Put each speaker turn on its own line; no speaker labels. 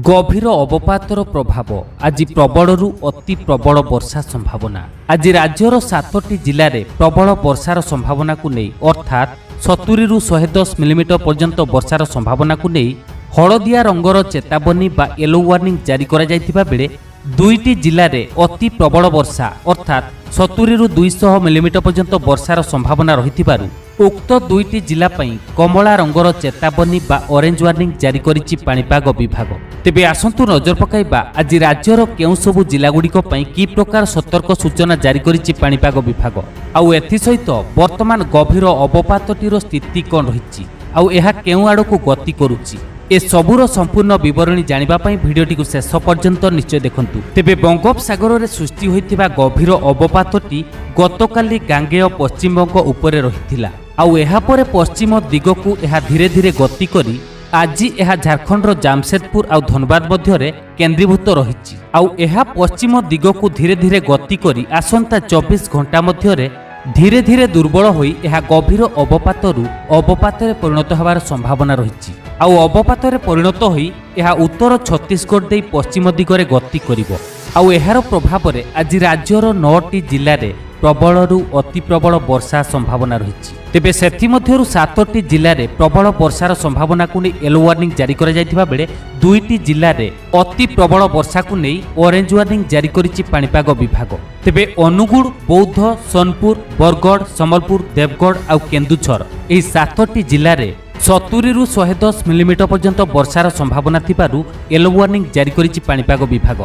ଗଭୀର ଅବପାତର ପ୍ରଭାବ, ଆଜି ପ୍ରବଳରୁ ଅତି ପ୍ରବଳ ବର୍ଷା ସମ୍ଭାବନା। ଆଜି ରାଜ୍ୟର 7ଟି ଜିଲ୍ଲାରେ ପ୍ରବଳ ବର୍ଷାର ସମ୍ଭାବନାକୁ ନେଇ, ଅର୍ଥାତ୍ 70ରୁ 110 ମିଲିମିଟର ପର୍ଯ୍ୟନ୍ତ ବର୍ଷାର ସମ୍ଭାବନାକୁ ନେଇ ହଳଦିଆ ରଙ୍ଗର ଚେତାବନୀ ବା ୟେଲୋ ୱାର୍ଣ୍ଣିଂ ଜାରି କରାଯାଇଥିବା ବେଳେ, 2ଟି ଜିଲ୍ଲାରେ ଅତି ପ୍ରବଳ ବର୍ଷା, ଅର୍ଥାତ୍ 70ରୁ 200 ମିଲିମିଟର ପର୍ଯ୍ୟନ୍ତ ବର୍ଷାର ସମ୍ଭାବନା ରହିଥିବାରୁ ଉକ୍ତ 2ଟି ଜିଲ୍ଲା ପାଇଁ କମଳା ରଙ୍ଗର ଚେତାବନୀ ବା ଅରେଞ୍ଜ ୱାର୍ଣ୍ଣିଂ ଜାରି କରିଛି ପାଣିପାଗ ବିଭାଗ। ତେବେ ଆସନ୍ତୁ ନଜର ପକାଇବା, ଆଜି ରାଜ୍ୟର କେଉଁ ସବୁ ଜିଲ୍ଲାଗୁଡ଼ିକ ପାଇଁ କି ପ୍ରକାର ସତର୍କ ସୂଚନା ଜାରି କରିଛି ପାଣିପାଗ ବିଭାଗ, ଆଉ ଏଥିସହିତ ବର୍ତ୍ତମାନ ଗଭୀର ଅବପାତଟିର ସ୍ଥିତି କ'ଣ ରହିଛି, ଆଉ ଏହା କେଉଁ ଆଡ଼କୁ ଗତି କରୁଛି। ଏସବୁର ସମ୍ପୂର୍ଣ୍ଣ ବିବରଣୀ ଜାଣିବା ପାଇଁ ଭିଡ଼ିଓଟିକୁ ଶେଷ ପର୍ଯ୍ୟନ୍ତ ନିଶ୍ଚୟ ଦେଖନ୍ତୁ। ତେବେ ବଙ୍ଗୋପସାଗରରେ ସୃଷ୍ଟି ହୋଇଥିବା ଗଭୀର ଅବପାତଟି ଗତକାଲି ଗାଙ୍ଗେୟ ପଶ୍ଚିମବଙ୍ଗ ଉପରେ ରହିଥିଲା, ଆଉ ଏହାପରେ ପଶ୍ଚିମ ଦିଗକୁ ଏହା ଧୀରେ ଧୀରେ ଗତି କରି ଆଜି ଏହା ଝାଡ଼ଖଣ୍ଡର ଜାମସେଦପୁର ଆଉ ଧନବାଦ ମଧ୍ୟରେ କେନ୍ଦ୍ରୀଭୂତ ରହିଛି। ଆଉ ଏହା ପଶ୍ଚିମ ଦିଗକୁ ଧୀରେ ଧୀରେ ଗତି କରି ଆସନ୍ତା 24 ଘଣ୍ଟା ମଧ୍ୟରେ ଧୀରେ ଧୀରେ ଦୁର୍ବଳ ହୋଇ ଏହା ଗଭୀର ଅବପାତରୁ ଅବପାତରେ ପରିଣତ ହେବାର ସମ୍ଭାବନା ରହିଛି। ଆଉ ଅବପାତରେ ପରିଣତ ହୋଇ ଏହା ଉତ୍ତର ଛତିଶଗଡ଼ ଦେଇ ପଶ୍ଚିମ ଦିଗରେ ଗତି କରିବ। ଆଉ ଏହାର ପ୍ରଭାବରେ ଆଜି ରାଜ୍ୟର 9ଟି ଜିଲ୍ଲାରେ ପ୍ରବଳରୁ ଅତି ପ୍ରବଳ ବର୍ଷା ସମ୍ଭାବନା ରହିଛି। ତେବେ ସେଥିମଧ୍ୟରୁ 7ଟି ଜିଲ୍ଲାରେ ପ୍ରବଳ ବର୍ଷାର ସମ୍ଭାବନାକୁ ନେଇ ୟେଲୋ ୱାର୍ଣ୍ଣିଂ ଜାରି କରାଯାଇଥିବା ବେଳେ, 2ଟି ଜିଲ୍ଲାରେ ଅତି ପ୍ରବଳ ବର୍ଷାକୁ ନେଇ ଅରେଞ୍ଜ ୱାର୍ଣ୍ଣିଂ ଜାରି କରିଛି ପାଣିପାଗ ବିଭାଗ। ତେବେ ଅନୁଗୁଳ, ବୌଦ୍ଧ, ସୋନପୁର, ବରଗଡ଼, ସମ୍ବଲପୁର, ଦେବଗଡ଼ ଆଉ କେନ୍ଦୁଝର, ଏହି 7ଟି ଜିଲ୍ଲାରେ 70ରୁ 110 ମିଲିମିଟର ପର୍ଯ୍ୟନ୍ତ ବର୍ଷାର ସମ୍ଭାବନା ଥିବାରୁ ୟେଲୋ ୱାର୍ଣ୍ଣିଂ ଜାରି କରିଛି ପାଣିପାଗ ବିଭାଗ।